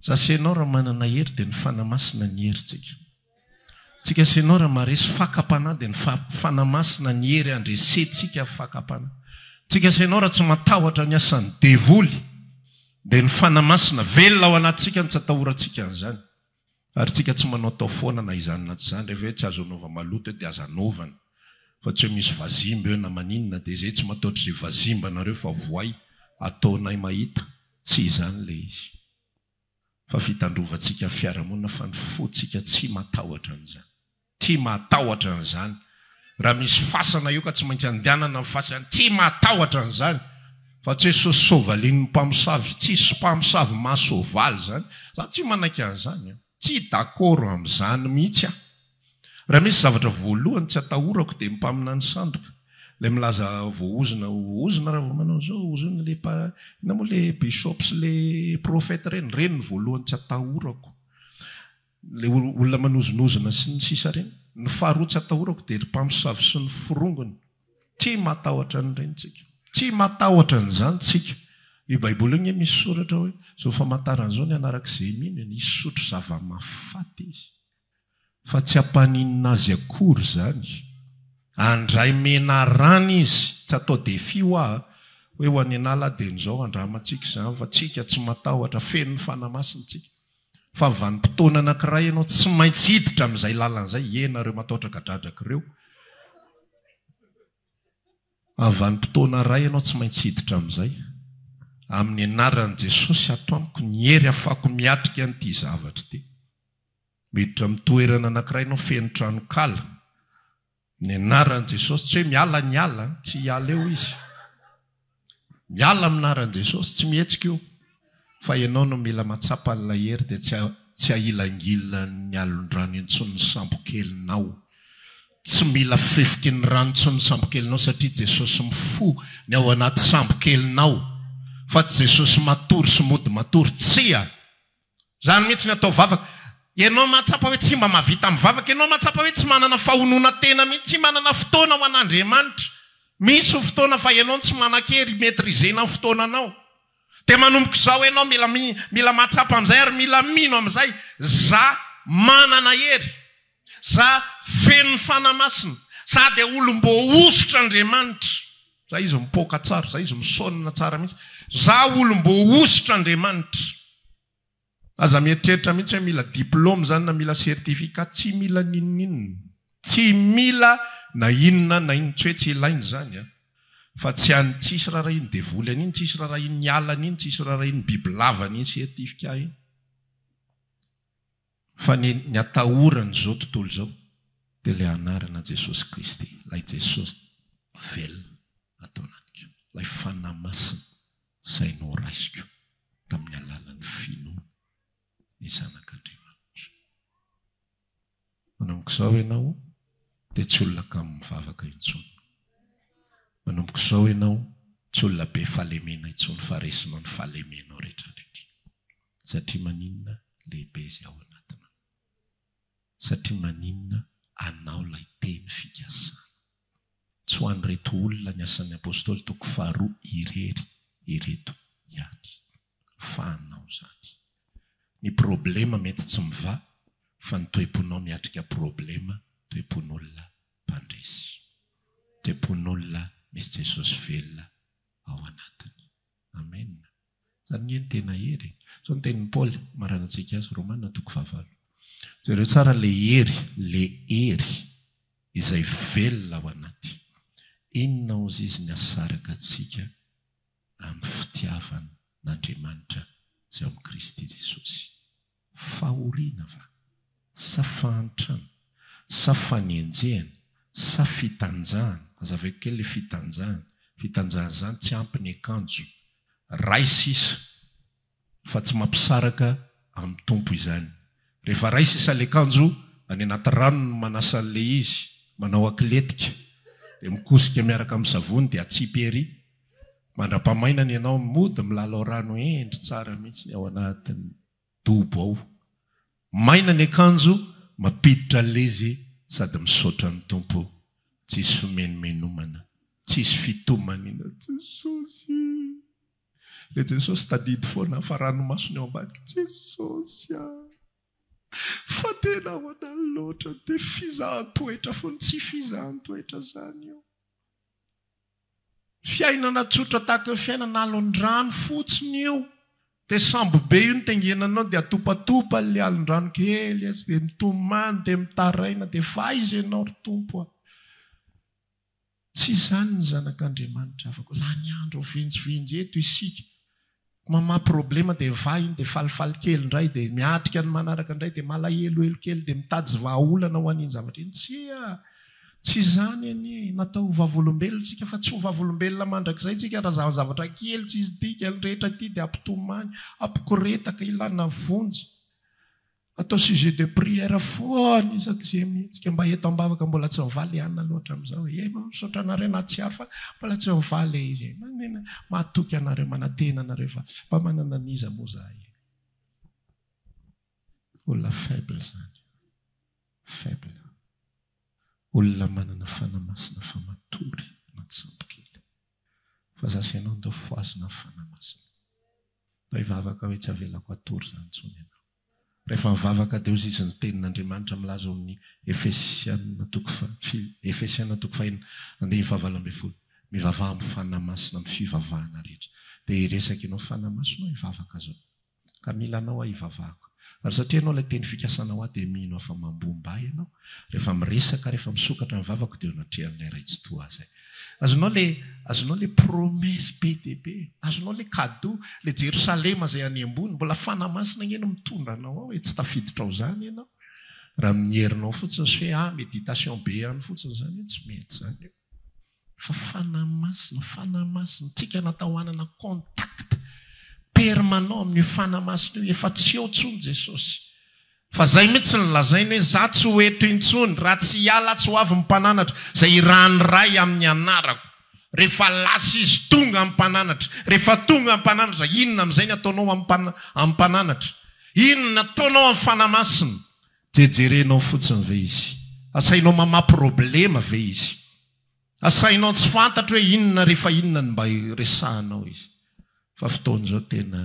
Za sy ianao raha manana hery dia ny Fanahy Masina ny herintsika. Tsika sy ianao raha maharesy fakam-panahy dia ny Fanahy Masina ny hery handresentsika fakam-panahy. Tsika sy ianao raha tsy matahotra ny asan'ny devoly Dia ny Fanahy Masina velona ao anatintsika no tsy atahorantsika an'izany. Ary tsika tsy manaotao foana na izany na tsy izany, rehefa hoe tsy azo anaova-maloto eo dia aza anaovana. Fa tsy hoe misy vazimba eo na maninona dia izay tsy matahotra izay vazimba nareo fa voay ataonay mahita, tsy izany ilay izy. Fa fitandrovantsika fiarahamonina fa ny fontsika tsy matahotra an'izany. Tsy matahotra an'izany. Raha misy fasana eo ka tsy maintsy andehanana ny fasana, tsy matahotra an'izany. Fa tsy hoe sosovalin'ny mpamosavy, tsisy mpamosavy mahasoavaly izany. Za tsy manaiky an'izany an. Tsy d'accord amin'izany mihitsy aho. Raha misy zavatra voalohany tsy atahorako dia ny mpaminany sandoka. Ilay milaza voaozona, voaozona raha vao manao an'izao, ozona ilay mpa, inona moa ilay bishop sy ilay prophète ireny, ireny no voalohany tsy atahorako. Ilay olona manozonozona sy ny sisa ireny. Ny faharoa tsy atahorako dia ry mpamosavy sy ny forongony. Tsy matahotra an'ireny tsika. Tsy matahotra an'izany tsika. Io baiboly io nge misy soratra hoe, izao famantarana izao ny anarak'izay mino e, hisotro zava-mahafaty izy. Fa tsy hampaninona azy akory izany. Handray menarana izy. Tsy atao défi hoa a. Hoe ho any an'ala dia izao andramantsika izany fa tsika tsy matahotra, feno ny Fanahy Masina tsika. Fa vanim-potoana anankiray ianao tsy maintsy hiditra amin'izay lalana izay, ie nareo matahotra kadradraka ireo. Amin'ny vanim-potoana iray ianao tsy maintsy hiditra amin'izay. Amin'ny anaran'i Jesosy ato amiko ny hery afako miatrika an'ity zavatra ity. Miditra amin'ny toerana anankiray ianao feno tranonkala. Ny anaran'i Jesosy, tsy hoe miala ny ala, tsy hiala eo izy. Miala amin'ny anaran'i Jesosy, tsy mihetsika io. Fa ianao no mila mahatsapa an'ilay hery dia tsy tsy ahilangilan'ny alon-drano intsony ny sambokelinao. Tsy mila fefiky ny rano intsony ny sambokelinao satria Jesosy mifoha ny ao anaty sambokelinao. Fa tsy Jesosy matory sy mody matory. Tsia! Izany mihitsy ny atao vavaka. Ianao mahatsapa hoe tsy mba mahavita mivavaka, ianao mahatsapa hoe tsy manana fahononan-tena mihitsy, tsy manana fotoana ho an'Andriamanitra. Misy ny fotoana fa ianao no tsy manan-kery hi-maitriser-na ny fotoananao. Dia manomboka izao ianao mila mila mahatsapa amin'izay ary mila mino amin'izay, za manana hery, za feno ny Fanahy Masina, za dia olom-boahosotra Andriamanitra. Zay izy mipoaka tsara, zay izy misaonina tsara mihitsy. Za olom-boahosotra Andriamanitra. Aza mieritreritra mihitsy hoe mila diplôme zany na mila certificat, tsy mila n'inon'inona. Tsy mila na inona na inona, tsy hoe tsy ilaina izany an. Fa tsy any tsisy rarahian'ny devoly an'iny, tsisy rarahian'ny ala an'iny, tsisy rarahian'ny bibilava an'iny certificat iny. Fa ny ny atahorana izao tontolo izao dia ilay anarana Jesosy Kristy, ilay Jesosy velona ato anatiko, ilay Fanahy Masina izay noraisiko tamin'ny alalan'ny finoana ny Zanak'Andriamanitra. Manomboka izao ianao dia tsy olona kamo mivavaka intsony. Manomboka izao ianao tsy olona be fahalemena intsony fa resinao ny fahalemenao rehetra rehetra. Satria maninona lehibe izay ao anatinao. Satria maninona anao ilay teny fikasana. Tsy ho an'ireto olona ny Asan'ny Apostoly toko faharoa irery ireto ihany. Fa anao izany. Ny problema mety tsy mivaha fa ny toe-ponao miatrika problema toe-pon'olona mpandresy. Toe-pon'olona misy Jesosy velona ao anatiny. Amen. Izany nge ny tena hery e. Izao ny tenin'i Paoly, maranantsika azy, Romana toko fahavalo. Jereo tsara le hery, le hery izay velona ao anaty. Inona hozy izy ny hahasaraka antsika amin'ny fitiavan' Andriamanitra izay ao amin'i Kristy Jesosy? Fahoriana va? Sa fahantrana? Sa fanenjehana? Sa fitanjahana? Hazavaiko kely ilay fitanjahana. Fitanjahana izany tsy ampy ny akanjo. Ray sisa fa tsy mampisaraka amin'ny Tompo izany. Rehefa ray sisa ilay akanjo, any anaty rano no manasa an'ilay izy, manao akiletika, dia mikosika miaraka amin'ny savony dia atsipy ery. Mandra-pamainany ianao mody milalao rano hendry tsara mihitsy ny ao anatin'ny dobo ao. Maina ny akanjo, mampiditra an'ilay sady misaotra ny Tompo. Tsisy fimenomenomana, tsisy fitomaniana. Jesosy! Ilay Jesosy tadidy foana fa ranomasony ao ambadika. Jesosy a! Fa tena ahoana loatra dia fizahan-toetra foana. Tsy fizahan-toetra izany io. Fiainana tsotra tahaka ny fiainana alon-drano fotsiny io. Dia sambo be io no taingenanao dia atopatopa ilay alon-drano kely atsy dia mitomany dia mitaraina dia fa aiza ianao ry Tompo a! Tsy izany ny zanak'Andriamanitra havako. Lany andro mivenjivenjy eto isika. Mamaha problema dia mivaha iny dia falifaly kely indray dia miatrika ny manaraka indray dia malahelohelo kely dia mitady vahaolana ho an'iny zavatra iny. Tsia! Tsy izany anie. Natao ho vavolombelona isika fa tsy ho vavolombelona mandrakizay isika raha zavatra kely tsisy dikany rehetra ity dia hampitomany, hampikoretaka, ilana vonjy. Atao sujet de prière foana isak'izay mihetsika. Mba eto am-bavaka mbola tsy mivaly Anna aloha hatramin'izao e. Misaotra anareo nahatsiaro fa mbola tsy mivaly e izy e. Manena, mahatoky anareo, manantena anareo fa mba manana an'iza moa za e. Olona faible izany. Faible. Olona manana fanahy masina fa matory anaty sambokely. Fa za sy ianao ndao fohazina ny fanahy masina. Ndao hivavaka hoe tsy avelako hatory izany intsony ianao. Rehefa mivavaka dia hozy izy ny tenin'Andriamanitra milaza ao amin'ny Efesiana toko faha, Efesiana toko fahenina andininy fahavalo ambin'ny folo. Mivavaha amin'ny Fanahy Masina amin'ny fivavahana rehetra. Dia hiresaka ianao Fanahy Masina ô hivavaka zao. Ka mila anao aho hivavahako. Ary satria ianao ilay teny fikasana ho ahy dia mino aho fa mambomba ahy ianao. Rehefa miresaka, rehefa misokatra ny vavako dia eo anatrehan'ilay Ray Tsitoha azy ahy. Azonao ilay, azonao ilay promesse be dia be. Azonao ilay cadeau, ilay Jerosalema izay any ambony. Mbola Fanahy Masina ange no mitondra anao ao e, tsy tafiditra ao izany ianao. Raha amin'ny herinao fotsiny sy hoe ah méditation be any fotsiny izany, tsy mety izany io. Fa Fanahy Masina, Fanahy Masina, tsika natao hanana contact permanent amin'io Fanahy Masina io, efa tsy eo intsony Jesosy. Fa zay mihitsy no lazainy hoe za tsy ho eto intsony, raha tsy hiala tsy ho avy ny mpananatra, izay irahan'ny Ray amin'ny anarako. Rehefa lasa izy tonga ny mpananatra, rehefa tonga ny mpananatra, inona amin'izay ny ataonao amin'ny mpananatra? Inona ataonao amin'ny Fanahy Masina? Jejerenao fotsiny ve izy? Asainao mamaha problema ve izy? Asainao tsy fantatro hoe inona rehefa inona no mba resahanao izy? Fa fotoana izao tena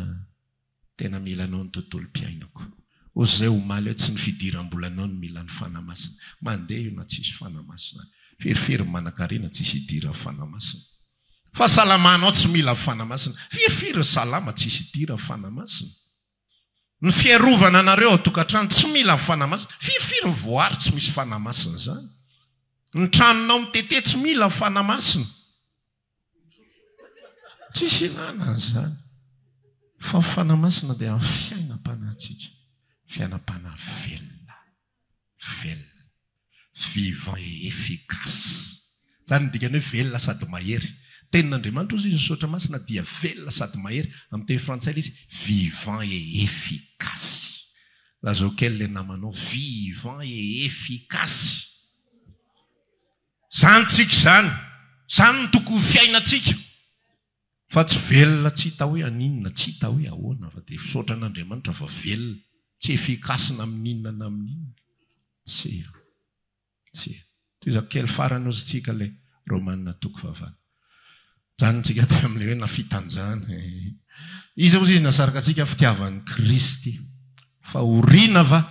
tena mila anao ny tontolom-piainako. Ozy izay omaly hoe tsy ny fidiram-bolanao no mila ny Fanahy Masina. Mandeha io na tsisy Fanahy Masina. Firifiry ny manankarena tsisy idiran'ny Fanahy Masina. Fahasalamanao tsy mila ny Fanahy Masina. Firifiry ny salama tsisy idiran'ny Fanahy Masina. Ny fiarovana anareo ao tokantrano tsy mila ny Fanahy Masina. Firifiry ny voary tsy misy Fanahy Masina izany. Ny tranonao mitete tsy mila ny Fanahy Masina. Tsisy ilana an'izany. Fa ny Fanahy Masina dia amin'ny fiainam-panahintsika. Fiainam-panahy velona. Velona. Vivant et efficace. Izany no dikany hoe velona sady mahery. Tenin'Andriamanitra hozy izy ny Soratra Masina dia velona sady mahery. Amin'ny teny frantsay ilay izy vivant et efficace. Lazao kely ilay namanao vivant et efficace. Izany tsika izany. Izany no tokony ho fiainantsika. Fa tsy velona tsy hita hoe aninona, tsy hita hoe ahoana fa dia misaotra an'Andriamanitra fa velona, tsy efficace na amin'inona na amin'inona. Tsia. Tsia. Tohizako kely farany hozy tsika ilay Romana toko fahavalo. Janontsika teo amin'ilay hoe na fitanjahana e. Iza hozy izy nasaraka antsika fitiavan'i Kristy? Fahoriana va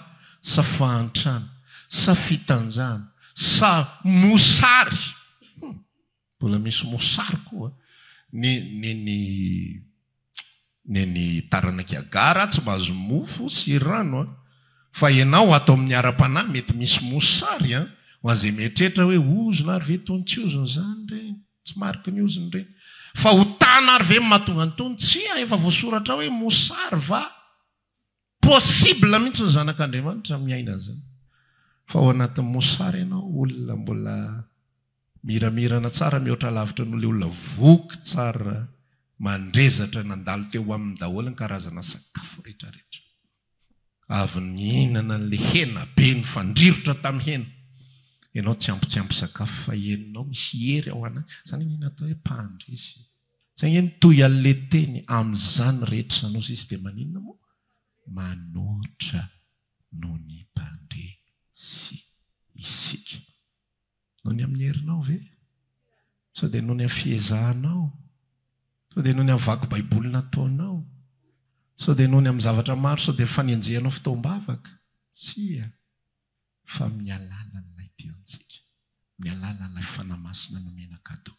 sa fahantrana sa fitanjahana sa mosary? Hum. Mbola misy mosary koa ny ny ny ny ny taranak'i Agara tsy mahazo mofo sy rano an! Fa ianao ato amin'ny ara-panahy mety misy mosary an! Ho an'izay mieritreritra hoe ozona ary ve itony tsy ozona izany ireny, tsy mariky ny ozona ireny. Fahotana ary ve no mahatonga an'itony? Tsia, efa voasoratra ao hoe mosary va? Possible mihitsy ny zanak'Andriamanitra miaina an'izany. Fa ao anatin'ny mosary ianao, olona mbola miramirana tsara mihoatra lavitra noho ilay olona voky tsara, mandrezatra, nandalo teo aminy daholo ny karazana sakafo rehetrarehetra. Avy nihinana an'ilay hena be nifandrirotra tamin'ny hena. Ianao tsy ampy tsy ampy sakafo fa henonao misy hery ao anaty. Izany anie ny atao hoe mpandresy. Zay nge mitohy anle teny amzany rehetra zany ozy izy de maninona moa? Manoatra noho ny mpandresy isika. Noho ny amin'ny herinao ve? Sao dia noho ny amin'ny fiezahanao? Sao dia noho ny amin'ny vaky baiboly nataonao? Sao dia noho ny amin'ny zavatra maro? Sao dia fanenjehanao fotoam-bavaka? Tsia. Fa amin'ny alalan'ilay tia antsika, amin'ny alalan'ilay Fanahy Masina nomena cadeau.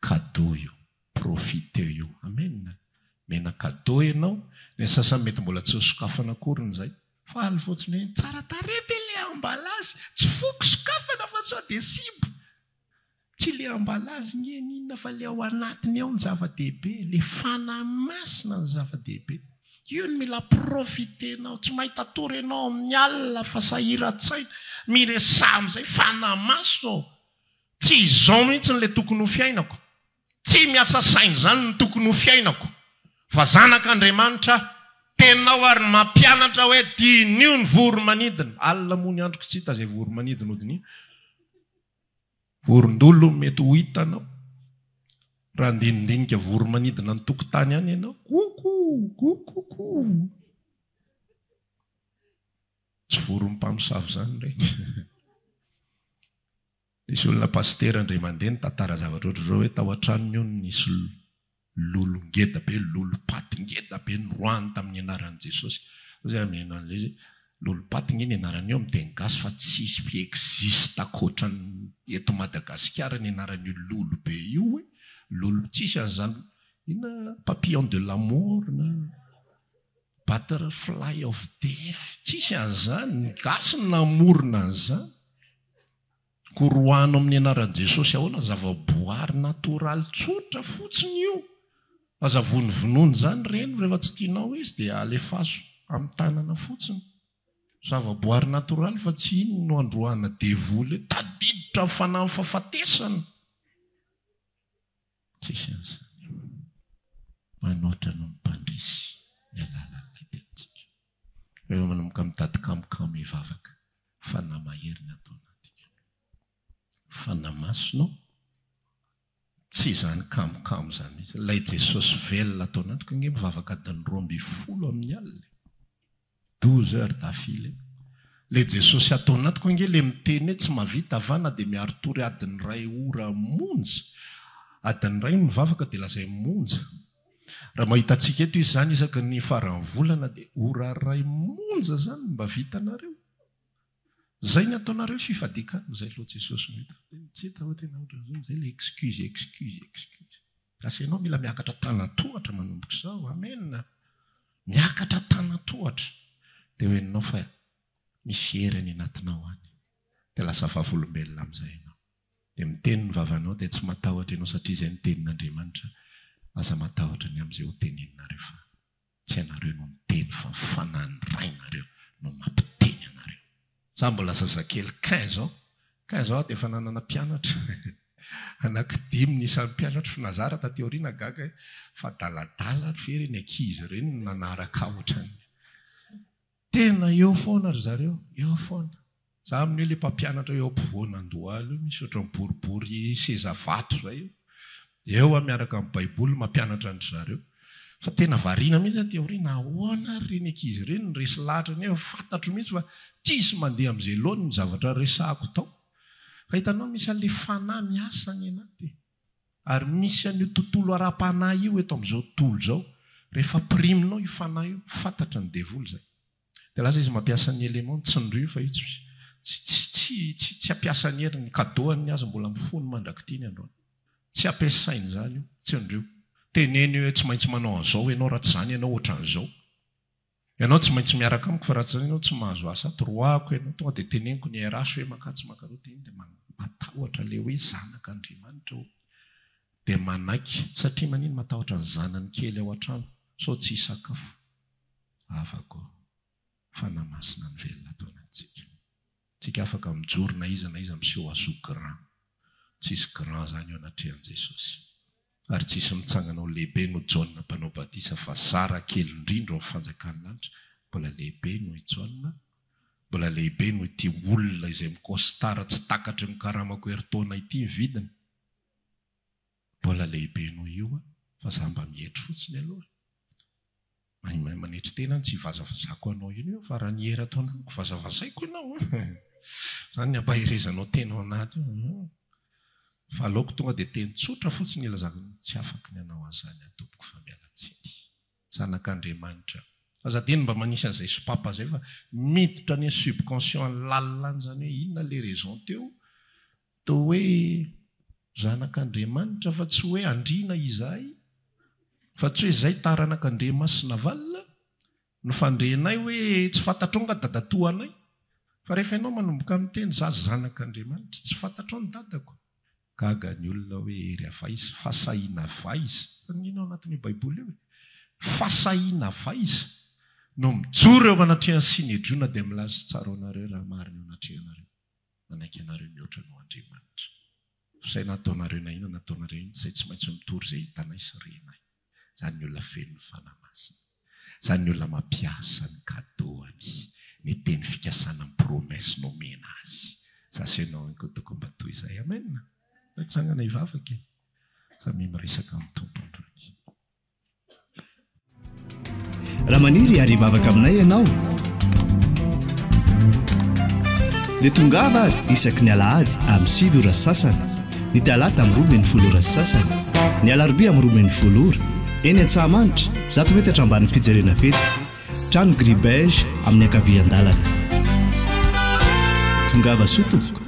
Cadeau io. Profiteo io. Amen. Omena cadeau ianao, ny sasany mety mbola tsy nosokafana akoriny izay. Faly fotsiny hoe tsara tarehy be ilay emballage, tsy foko sokafana fa sao dia simba. Tsy le emballage nge ny inona fa le ao anatiny ao no zava-dehibe, le fanahy masina no zava-dehibe. Io no mila profiter-nao, tsy mahita tory ianao amin'ny alina fa sahiran-tsaina, miresaha amin'izay fanahy masina ô! Tsy izao mihitsy le tokony ho fiainako, tsy miasa saina izany no tokony ho fiainako fa zanak'Andriamanitra aho, teninao ary ny mampianatra hoe diniho ny voro-manidina, alina moa ny androko tsy hita izay voro-manidina hodinihina. Vorondolo mety ho hitanao raha andinindinika voro-manidina ny tokotany any ianao. Coucou, coucou. Tsy voron'ny mpamosavy izany ireny. Nisy olona pasitera indray mandeha nitantara zavatra ohatr'izao hoe tao an-tranony hono nisy lolo ngeda be, lolo paty ngeda be noroahiny tamin'ny anaran'i Jesosy. Hoy izy, Mihaino an'ilay izy. Lolopaty nge ny anaran'io amin'ny teny gasy fa tsisy mi-existe ankoatran'ny eto Madagasikara ny anaran'io lolo be io e! Lolo tsisy an'izany inona papillon de la mort na butterfly of death tsisy an'izany, ny gasy no namorona an'izany. Koa roahano amin'ny anaran'i Jesosy ahoana? Zava-boary natoraly tsotra fotsiny io. Aza vonovonoina izany ireny rehefa tsy tianao izy dia alefaso amin'ny tanana fotsiny. Zava-boary natoraly fa tsy iny no androahana devoly eo. Tadiditra ny fanahin'ny fahafatesana. Tsisy an'izany. Manoatra noho ny mpandresy ny alalan'ilay tiantsika. Rehefa manomboka mitady kamokamo hivavaka, fanahy mahery ny ato anatiko. Fanahy Masina ô, tsy izany kamokamo izany mihitsy. Ilay Jesosy velona ato anatiko ange mivavaka adiny 12 amin'ny alina e. 12 heures d'affilée. Ilay Jesosy ato anatiko ange ilay miteny hoe tsy mahavita va na dia miari-tory adiny iray ora monja. Adiny iray mivavaka dia lazainy monja. Raha mahita antsika eto izy izany isaky ny faran'ny volana dia ora iray monja izany no mba vitanareo. Izay ny ataonareo fifadian-kanina izay aloha Jesosy no hita. Tsy hita fa tena ohatran'izao izay ilay excuse, excuse, excuse. Lasa ianao mila miakatra tanan-tohatra manomboka izao. Amen. Miakatra tanan-tohatra. Dia ho henonao fa misy hery any anatinao any. Dia lasa vavolombelona amin'izay ianao. Dia miteny ny vavanao dia tsy matahotra ianao satria izay no tenin'Andriamanitra. Aza matahotra ny amin'izay ho teneninareo fa tsy ianareo no miteny fa ny fanahin'ny Rainareo no mampiteny anareo. Za mbola zazakely 15 ans, 15 ans aho dia efa nanana mpianatra anaky dimy ny isan'ny mpianatro fa nazara taty aoriana gaga hoe fa adaladala ary ve ireny ankizy ireny no nanaraka ahy ohatran'ny tena eo foana ry zareo, eo foana. Za amin'io le mpampianatra eo ampovoan'Andohalo io, misy ohatran'ny boribory seza vato zay eo. Eo aho miaraka amin'ny baiboly mampianatra an-dry zareo. Fa tena variana mihitsy aho aty aoriana, ahoana ary ireny ankizy ireny no resy lahatra nefa fantatro mihitsy fa tsisy mandeha amin'izay laoniny ny zavatra resahako tao. Fa hitanao misy an'ilay fanahy miasa any anaty e. Ary misy an'io tontolo ara-panahy io eto amin'izao tontolo izao. Rehefa ampirimina io fanahy io, fantatry ny devoly izay. Dia lasa izy mampiasa ny élément tsindrio fa io tsy tsy tsy tsy tsy hampiasa ny heriny, ny cadeau-ny aza mbola mifono mandrak'ity ny androany. Tsy ampiasainy izany io, tsindrio. Teneno io hoe tsy maintsy manao an'izao ianao raha tsy izany ianao ohatran'izao. Ianao tsy maintsy miaraka amiko fa raha tsy izany ianao tsy mahazo asa ato, roahako ianao, tonga dia teneniko ny RH hoe mankatsy mankaroa dia iny dia matahotra ilay hoe zanak'Andriamanitra ô. Dia manaiky satria manino matahotra ny zanany kely ao an-trano sao tsy hisakafo. Havako, Fanahy Masina ny velona ato anatintsika. Tsika afaka mijoro na iza na iza miseho azy ho grand. Tsisy grand zany eo anatrehan'i Jesosy. Ary tsisy mitsangana ho lehibe noho Jaona mpanao batisa fa zara kely indrindra ao amin'ny fanjakan'ny lanitra, mbola lehibe noho i Jaona, mbola lehibe noho ity olona izay mi-costard tsy takatry ny karamako herintaona ity ny vidiny. Mbola lehibe noho io aho fa za mba mietry fotsiny aloha e. Mahay manetry tena tsy hivazavazako anao io io fa raha ny hery ato anatiko vazavazaiko ianao an! Zany ny ampaherezanao tena ao anaty io. Fa aleoko tonga dia teny tsotra fotsiny ilazako anao tsy afaky ny hanao an'izany aho tompoko fa miala tsiny. Zanak'Andriamanitra. Aza adino mba manisy an'izay sopapa izay fa miditra any subconscient any lalina any izany hoe inona ilay raison teo? Toa hoe Zanak'Andriamanitra fa tsy hoe andriana izahay, fa tsy hoe izay taranak'Andriamasinavalona no fandrehinay hoe tsy fantatrao nga dadatoanay, fa rehefa ianao manomboka miteny za zanak'Andriamanitra, tsy fantatrao ny dadako, gaga ny olona hoe hery avy aiza, fahasahiana avy aiza, fa ny inona ao anatin'io baiboly io e? Fahasahiana avy aiza no mijoro eo anatrehan'ny synedriona dia milaza tsaroanareo raha marina eo anatrehanareo. manaiky anareo mihoatra noho Andriamanitra. Fa izay na ataonareo na inona na ataonareo inona, izay tsy maintsy mitory izay hitanay sy renay. Izany ny olona feno ny Fanahy Masina. Izany ny olona mampiasa ny cadeau-ny, ny teny fikasana ny promesse nomena azy. Za sy ianao ihany koa tokony mba toy izay. Amen. Mitsangana hivavaka e. Samia miresaka amin'ny Tompo androany. Raha maniry ary hivavaka aminay ianao dia tongava ary isaky ny alahady amin'ny 9 ora sasany, ny talata amin'ny 12 ora sasany, ny alarobia amin'ny 12 ora, eny Antsahamanitra, 100 metatra ambanin'ny fijerena fety. Trano gris beige amin'ny ankavian-dalana. Tongava soa tompoko.